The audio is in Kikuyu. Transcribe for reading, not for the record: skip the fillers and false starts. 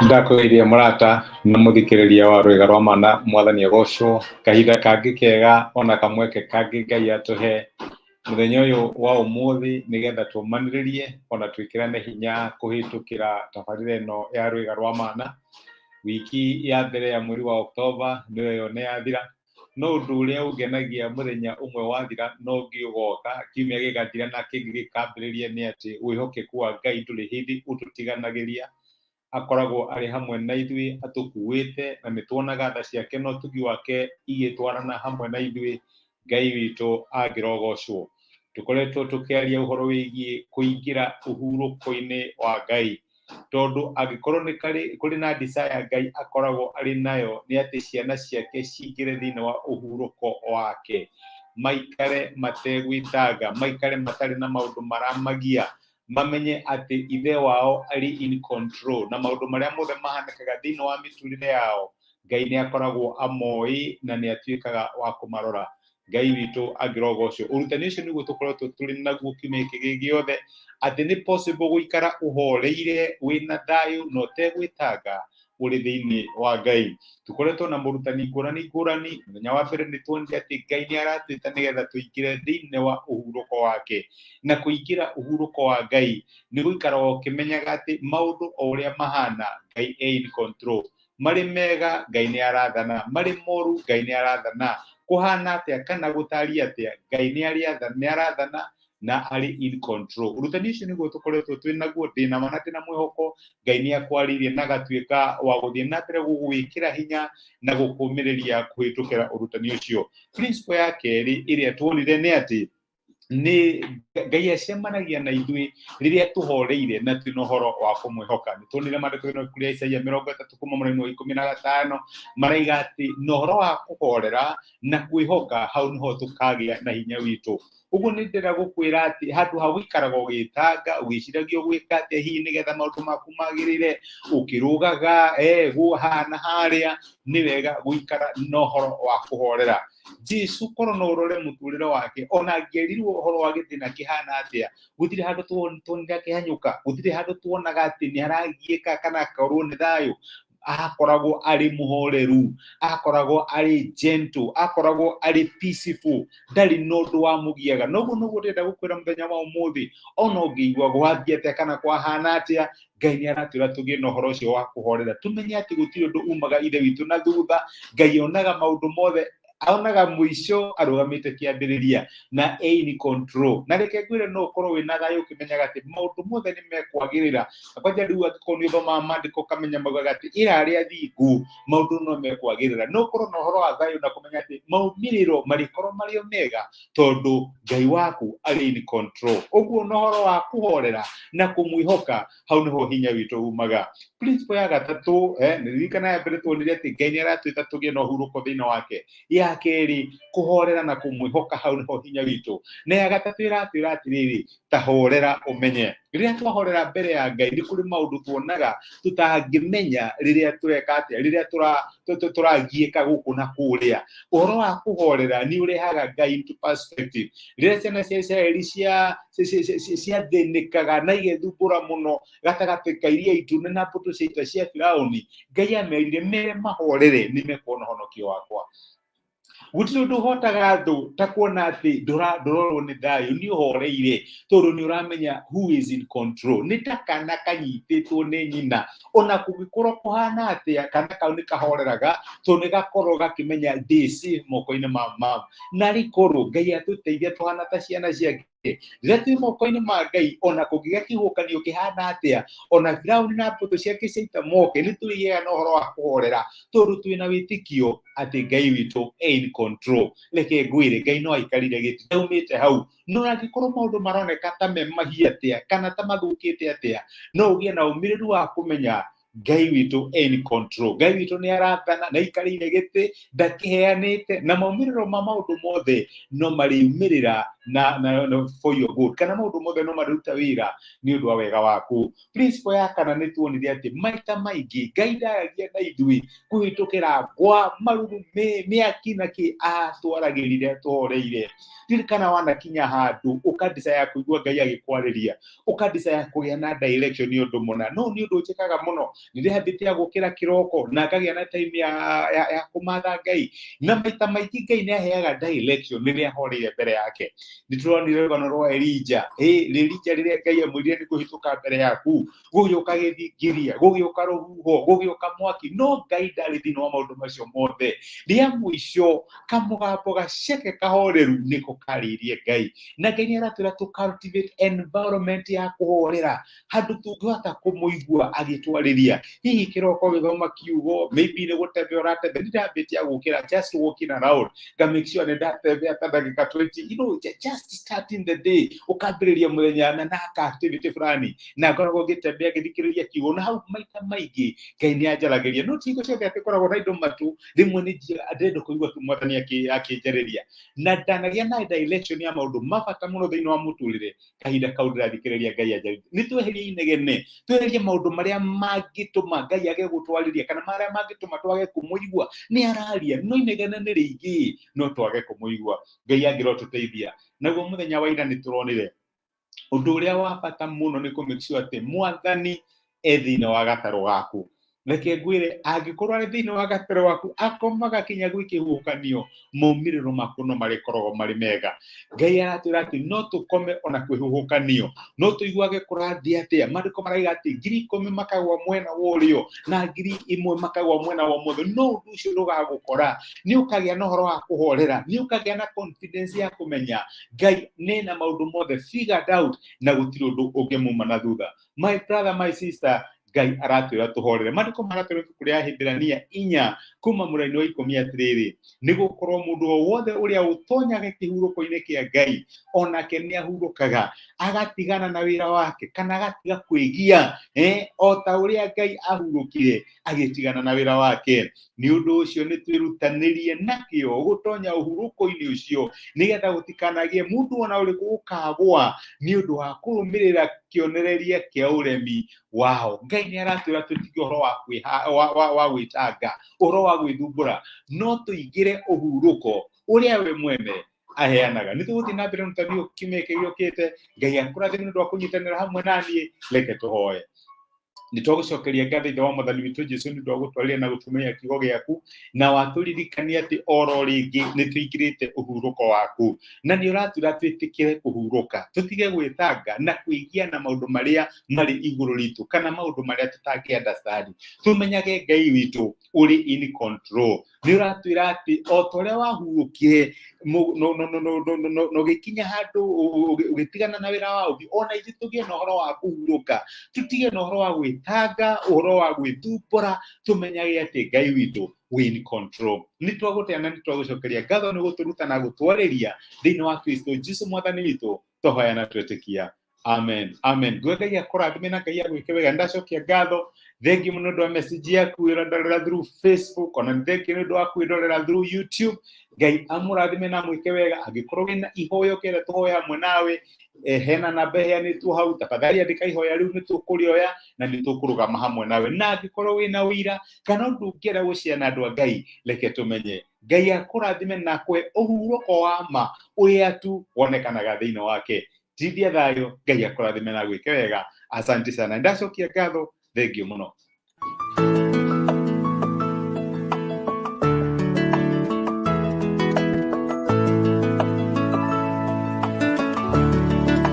Ndakũgeithia mũrata na mũthikĩrĩria wa rwĩga rwa mana, mwathani agocwo. Kahinda kangĩ kega ona kamweke kangĩ Ngai atũhe mũthenya ũyũ wa ũmũthĩ nĩgetha tũmanĩrĩrie ona twĩkĩrane hinya kũhĩtũkĩra tabarĩra ĩno ya rwĩga rwa mana. Wiki ya mbere ya mweri wa Oktoba nĩyo ĩyo nĩ yathira. No ũndũ ũrĩa ũngenagia mũthenya ũmwe wathira no ũngĩ ũgoka, kiumia gĩgathira na kĩngĩ gĩkambĩrĩria nĩ atĩ wĩhokeku wa Ngai ndũrĩ hĩndĩ ũtũtiganagĩria. Akoragwo arĩ hamwe na ithuĩ atũkuĩte na nĩ tuonaga tha ciake na ũtugi wake igĩtwarana hamwe na ithuĩ. Ngai witũ angĩrogocwo. Tũkoretwo tũkĩaria ũhoro wĩgiĩ kũingĩra ũhurũko-inĩ wa Ngai. Tondũ angĩkorwo nĩ kũrĩ na desire Ngai akoragwo arĩ nayo nĩ atĩ ciana ciake cingĩre thĩinĩ wa ũhurũko wake, maikare mategwĩtanga, maikare matarĩ na maũndũ maramagia, mamenye atĩ ithe wao arĩ in control na maũndũ marĩa mothe mahanĩkaga thĩinĩ wa mĩtũrĩre yao Ngai nĩ akoragwo amoĩ na nĩ atuĩkaga wa kũmarora. Ngai witũ angĩrogocwo. Ũrutani ũcio nĩguo tũkoretwo tũrĩ naguo kiumia gĩkĩ gĩ gĩothe, atĩ nĩ possible gũikara ũhoreire wĩna thayũ na ũtegwĩtanga ũrĩ thĩinĩ wa Ngai. Tũkoretwo na morutani ngũrani ngũrani. Mũthenya wa mbere nĩ tuonire atĩ Ngai nĩ aratwĩta nĩgetha tũingĩre thĩinĩ wa ũhurũko wake. Na kũingĩra ũhurũko wa Ngai nĩ gũikara ũkĩmenyaga atĩ maũndũ o ũrĩa mahana Ngai e in control. Marĩ mega Ngai nĩ arathana, marĩ moru Ngai nĩ arathana, kũhana atĩa kana gũtariĩ atĩa Ngai nĩ arathana na arĩ in control. Ũrutani ũcio nĩguo tũkoretwo twĩ naguo. Ndĩna ma na ndĩna mwĩhoko Ngai nĩ akwarĩirie na agatuĩka wa gũthiĩ na mbere gũgwĩkĩra hinya na gũkũmĩrĩria kũhĩtũkĩra ũrutani ũcio. Principle ya kerĩ ĩrĩa tuonire nĩ atĩ nĩ Ngai acemanagia na ithuĩ rĩrĩa tũhoreire na twĩna ũhoro wa kũmwĩhoka. Nĩ tuonire maandĩko thĩinĩ wa ibuku rĩa Isaia 30 kuma mũraini wa 15 maraiga atĩ na ũhoro wa kũhorera na kwĩhoka hau nĩho tũkagĩa na hinya witũ. Ũguo nĩ ndĩrenda gũkwĩra atĩ handũ ha gũikaraga ũgĩtanga ũgĩciragia ũgwĩka atĩa hihi nĩgetha maũndũ maku magĩrĩre, ũkĩrũgaga haha na harĩa, nĩ wega gũikara na ũhoro wa kũhorera. Jesu korwo no ũrore mũtũrĩre wake, ona angĩerirwo ũhoro wa gĩthĩna kĩhana atĩa, gũtirĩ handũ tuonire akĩhanyũka, gũtirĩ handũ tuonaga atĩ nĩ aragiĩka kana akorwo nĩ thayũ. Akoragwo arĩ mũhoreru, akoragwo arĩ gentle, akoragwo arĩ peaceful, ndarĩ na ũndũ wamũgiaga. Noguo noguo ndĩrenda gũkwĩra mũthenya wa ũmũthĩ, ona ũngĩigua gwathiĩ atĩa kana kwahana atĩa, Ngai nĩ aratwĩra tũgĩe na ũhoro ũcio wa kũhorera, tũmenye atĩ gũtirĩ ũndũ umaga ithe witũ na thutha. Ngai onaga maũndũ mothe, onaga mũico arũgamĩte kĩambĩrĩria na e in control. Na reke ngwĩre, no ũkorwo wĩna thayũ ũkĩmenyaga atĩ maũndũ mothe nĩ mekwagĩrĩra. Na kwanja rĩu angĩkorwo nĩ ũthomaga maandĩko ũkamenya maugaga atĩ ĩra arĩa athingu maũndũ no mekwagĩrĩra. No ũkorwo na ũhoro wa thayũ na kũmenya atĩ maumĩrĩro marĩkorwo marĩ o mega tondũ Ngai waku arĩ in control. Ũguo na ũhoro wa kũhorera na kũmwĩhoka hau nĩho hinya witũ umaga. Principle ya gatatũ, ririkana ya mbere tuonire atĩ Ngai nĩ aratwĩta tũgĩe na ũhurũko thĩinĩ wake. Ya kerĩ, kũhorera na kũmwĩhoka hau nĩho hinya witũ. Na ya gatatũ ĩratwĩra atĩrĩrĩ, ta horera ũmenye. Rĩrĩa twahorera mbere ya Ngai nĩ kũrĩ maũndũ tuonaga tũtangĩmenya rĩrĩa tũreka atĩa, rĩrĩa tũragiĩka gũkũ na kũrĩa. Ũhoro wa kũhorera nĩ ũrehaga Ngai into perspective. Rĩrĩa ciana cia Isiraeli ciathĩnĩkaga na igethumbũra mũno gatagatĩ ka iria itune na mbũtũ cia ita cia Firaũni, Ngai amerire mere mahorere nĩ mekuona ũhonokio wakwa. Gũtirĩ ũndũ ũhotaga thũ ta kuona atĩ ndũrorwo nĩ thayũ, nĩ ũhoreire tondũ nĩ ũramenya who is in control. Nĩ ta kana kanyitĩtwo nĩ nyina, ona kũngĩkorwo kũhana atĩa, kana kau nĩ kahoreraga tondũ nĩ gakorwo gakĩmenya ndĩ safe moko-inĩ ma mama. Na rĩkorwo Ngai atũteithia tũhana ta ciana ciake, rĩrĩa twĩ moko-inĩ ma Ngai, ona kũngĩgĩa kĩhuhũkanio kĩhana atĩa, ona Firaũni na mbũtũ ciake cia ita moke, nĩ tũrĩgĩaga na ũhoro wa kũhorera tondũ twĩna wĩtĩkio atĩ Ngai witũ e in control. Reke ngwĩre, Ngai no aikarire gĩtĩ, ndaumĩte hau. No angĩkorwo maũndũ maroneka ta me mahiũ atĩa kana ta mathũkĩte atĩa, no ũgĩe na ũmĩrĩru wa kũmenya Ngai witũ e in control. Ngai witũ nĩ arathana na aikarĩire gĩtĩ, ndakĩheanĩte, na maumĩrĩro ma maũndũ mothe no marĩumĩrĩra na for your good, kana maũndũ mothe no marĩruta wĩra nĩ ũndũ wa wega waku. Principle ya kana nĩ tuonire atĩ maita maingĩ Ngai ndaragia na ithuĩ kũhĩtũkĩra ngwa, marurumĩ, mĩaki na kĩ, atwaragĩrire tũhoreire. Ririkana wanakinya handũ ũka desire kũigua Ngai agĩkwarĩria, ũka desire kũgĩa na direction nĩ ũndũ mũna. No nĩ ũndũ njĩkaga mũno, Nĩ ndĩ habit ya gũkĩra kĩroko na ngagĩa na time ya kũmatha Ngai. Na maita maingĩ Ngai nĩ aheaga direction rĩrĩa horeire mbere yake. Nĩ tũronire rũgano rwa Elija. Elija rĩrĩa Ngai amwĩrire nĩ kũhĩtũka mbere yaku, gũgĩũka gĩthingithia, gũgĩũka rũhuho, gũgĩũka mwaki, no Ngai ndarĩ thĩinĩ wa maũndũ macio mothe. Rĩa mũico kamũgambo gaceke kahoreru nĩko karĩirie Ngai. Na Ngai nĩ aratwĩra tũ cultivate environment ya kũhorera, handũ tũngĩhota kũmũigua agĩtwarĩria. Hihi kĩroko ũgĩthoma kiugo, maybe nĩ gũtembea ũratembea, nĩ ndambĩtie gũkĩra just walking around, nga make sure nĩ ndatembea ta ndagĩka 20, just starting the day, ũkambĩrĩria mũthenya na naka activity fulani, na ngoragwo ngĩtembea ngĩthikĩrĩria kiugo, na hau maita maingĩ Ngai nĩ anjaragĩria. No ti hingo ciothe atĩ ngoragwo na indo matũ, rĩmwe nĩ njiaga ndĩrenda kũigua tu Mwathani akĩnjarĩria, na ndanagĩa na direction ya maũndũ ma bata mũno thĩinĩ wa mũtũrĩre kahinda kau ndĩrathikĩrĩria Ngai anjarĩria. Nĩ tweherie inegene, tweherie maũndũ marĩa mangĩtũma Ngai age gũtwarĩria kana marĩa mangĩtũma twage kũmũigua. Nĩ araria, no inegene nĩ rĩingĩ, no twage kũmũigua. Ngai angĩrotũteithia. Naguo mũthenya wa ira nĩ tũronire ũndũ ũrĩa wa bata mũno nĩ kũ make sure atĩ Mwathani e thĩinĩ wa gatarũ gaku. Reke ngwĩre, angĩkorwo arĩ thĩinĩ wa gatarũ gaku, akomaga kinya gwĩ kĩhuhũkanio, maumĩrĩro maku no marĩkoragwo marĩ mega. Ngai aratwĩra atĩ no tũkome ona kwĩhuhũkanio, no tũiguage kũrathiĩ atĩa. Maandĩko maraiga atĩ 10,000 makagwa mwena wa ũrĩo na 1,000 makagwa mwena wa ũmotho, no ũndũ ũcio ndũgagũkora. Nĩ ũkagĩa na ũhoro wa kũhorera, nĩ ũkagĩa na confidence ya kũmenya Ngai nĩ na maũndũ mothe figured out, na gũtirĩ ũndũ ũngĩmuma na thutha. My brother, my sister, Ngai aratwĩra tũhorere. Maandĩko maratwĩra ibuku rĩa Ahibirania 4 kuma mũraini wa 10 atĩrĩrĩ, nĩ gũkorwo mũndũ o wothe ũrĩa ũtonyaga kĩhurũko-inĩ kĩa Ngai onake nĩ ahurũkaga, agatigana na wĩra wake kana agatiga kwĩgia, o ta ũrĩa Ngai ahurũkire agĩtigana na wĩra wake. Nĩ ũndũ ũcio nĩ twĩrutanĩrie na kĩo gũtonya ũhurũko-inĩ ũcio, nĩgetha gũtikanagĩe mũndũ ona ũrĩkũ ũkagũa nĩ ũndũ wa kũrũmĩrĩra kĩonereria kĩa ũremi wao. Ngai nĩ aratwĩra tũtige ũhoro wa gwĩtanga, ũhoro wa gwĩthumbũra, no tũingĩre ũhurũko ũrĩa we mwene aheanaga. Nĩ tũgũthiĩ na mbere na kiumia gĩkĩ gĩũkĩte. Ngai akũrathime nĩ ũndũ wa kũnyitanĩra hamwe na niĩ. Reke tũhoe. Nĩ twagũcokeria ngatho Ithe wa Mwathani witũ Jesũ nĩ ũndũ wa gũtwarĩria na gũtũmenya kiugo gĩaku, na watũririkania atĩ oro rĩngĩ nĩ tũingĩrĩte ũhurũko waku, na nĩ ũratwĩra twĩtĩkĩre kũhurũka, tũtige gwĩtanga na kwĩgia na maũndũ marĩa marĩ igũrũ ritũ kana maũndũ marĩa tũtangĩ understand. Tũmenyage Ngai witũ ũrĩ in control. Nĩ ũratwĩra atĩ o ta ũrĩa wahurũkire na ũgĩkinya handũ ũgĩtigana na wĩra wa ũthiũ, ona ithuĩ tũgĩe na ũhoro wa kũhurũka, tũtige na ũhoro wa gwĩtanga, ũhoro wa gwĩthumbũra, tũmenyage atĩ Ngai witũ wĩ in control. Nĩ twagũtĩa na nĩ twagũcokeria ngatho nĩ gũtũruta na gũtwarĩria thĩinĩ wa Kristo Jesu Mwathani witũ, twahoya na twetĩkia. Amen. Amen. Ngwenda Ngai akũrathime na Ngai agwĩke wega. Ndacokia ngatho. Thengiũ mũno nĩ ũndũ wa message yaku ĩrandorera through Facebook, ona nĩ thengiũ nĩ ũndũ wa kwĩrorera through YouTube. Ngai amũrathime na amwĩke wega. Angĩkorwo wĩna ihoya ũkĩenda tũhoe hamwe nawe, hena namba ĩheanĩtwo hau, tafadhali andĩka ihoya rĩu, nĩ tũkũrĩoya na nĩ tũkũrũgama hamwe nawe. Na angĩkorwo wĩna ũira kana ũndũ ũngĩenda gũshare na andũ a Ngai, reke tũmenye. Ngai akũrathime na akũhe ũhurũko wa ma ũrĩa tu wonekanaga thĩinĩ wake. Tindia thayũ, Ngai akũrathime na agwĩke wega. Asante sana. Ndacokia ngatho, thengiũ mũno.